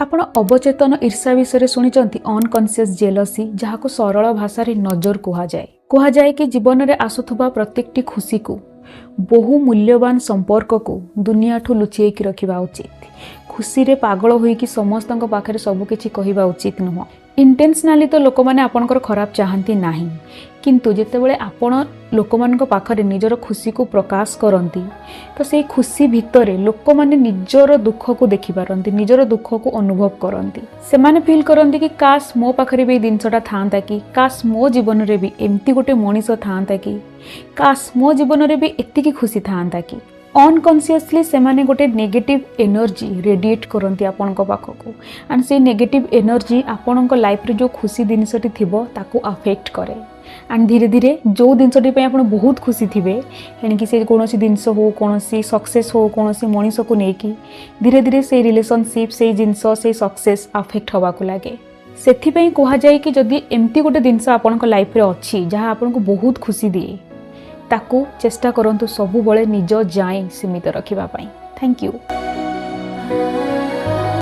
ଆପଣ ଅବଚେତନ ଈର୍ଷା ବିଷୟରେ ଶୁଣିଛନ୍ତି? ଅନକନସିୟସ୍ ଜେଲସି, ଯାହାକୁ ସରଳ ଭାଷାରେ ନଜର କୁହାଯାଏ। କୁହାଯାଏ କି ଜୀବନରେ ଆସୁଥିବା ପ୍ରତ୍ୟେକଟି ଖୁସିକୁ, ବହୁ ମୂଲ୍ୟବାନ ସମ୍ପର୍କକୁ ଦୁନିଆଠୁ ଲୁଚେଇକି ରଖିବା ଉଚିତ। ଖୁସିରେ ପାଗଳ ହୋଇକି ସମସ୍ତଙ୍କ ପାଖରେ ସବୁକିଛି କହିବା ଉଚିତ ନୁହଁ। ଇଣ୍ଟେନ୍ସନାଲି ତ ଲୋକମାନେ ଆପଣଙ୍କର ଖରାପ ଚାହାନ୍ତି ନାହିଁ, କିନ୍ତୁ ଯେତେବେଳେ ଆପଣ ଲୋକମାନଙ୍କ ପାଖରେ ନିଜର ଖୁସିକୁ ପ୍ରକାଶ କରନ୍ତି, ତ ସେଇ ଖୁସି ଭିତରେ ଲୋକମାନେ ନିଜର ଦୁଃଖକୁ ଦେଖିପାରନ୍ତି, ନିଜର ଦୁଃଖକୁ ଅନୁଭବ କରନ୍ତି। ସେମାନେ ଫିଲ୍ କରନ୍ତି କି କାଶ ମୋ ପାଖରେ ବି ଏଇ ଜିନିଷଟା ଥାଆନ୍ତା କି, କାଶ ମୋ ଜୀବନରେ ବି ଏମିତି ଗୋଟେ ମଣିଷ ଥାଆନ୍ତା କି, କାଶ ମୋ ଜୀବନରେ ବି ଏତିକି ଖୁସି ଥାଆନ୍ତା କି। ଅନକନସିୟସଲି ସେମାନେ ଗୋଟେ ନେଗେଟିଭ୍ ଏନର୍ଜି ରେଡ଼ିଏଟ୍ କରନ୍ତି ଆପଣଙ୍କ ପାଖକୁ, ଆଣ୍ଡ ସେଇ ନେଗେଟିଭ୍ ଏନର୍ଜି ଆପଣଙ୍କ ଲାଇଫ୍ରେ ଯେଉଁ ଖୁସି ଜିନିଷଟି ଥିବ, ତାକୁ ଆଫେକ୍ଟ କରେ। ଆଣ୍ଡ ଧୀରେ ଧୀରେ ଯେଉଁ ଜିନିଷଟି ପାଇଁ ଆପଣ ବହୁତ ଖୁସି ଥିବେ, ଏଣିକି ସେ କୌଣସି ଜିନିଷ ହଉ, କୌଣସି ସକ୍ସେସ୍ ହଉ, କୌଣସି ମଣିଷକୁ ନେଇକି, ଧୀରେ ଧୀରେ ସେଇ ରିଲେସନସିପ୍, ସେଇ ଜିନିଷ, ସେଇ ସକ୍ସେସ୍ ଆଫେକ୍ଟ ହେବାକୁ ଲାଗେ। ସେଥିପାଇଁ କୁହାଯାଏ କି ଯଦି ଏମିତି ଗୋଟେ ଜିନିଷ ଆପଣଙ୍କ ଲାଇଫ୍ରେ ଅଛି, ଯାହା ଆପଣଙ୍କୁ ବହୁତ ଖୁସି ଦିଏ, ତାକୁ ଚେଷ୍ଟା କରନ୍ତୁ ସବୁବେଳେ ନିଜ ଯାଏଁ ସୀମିତ ରଖିବା ପାଇଁ। Thank you.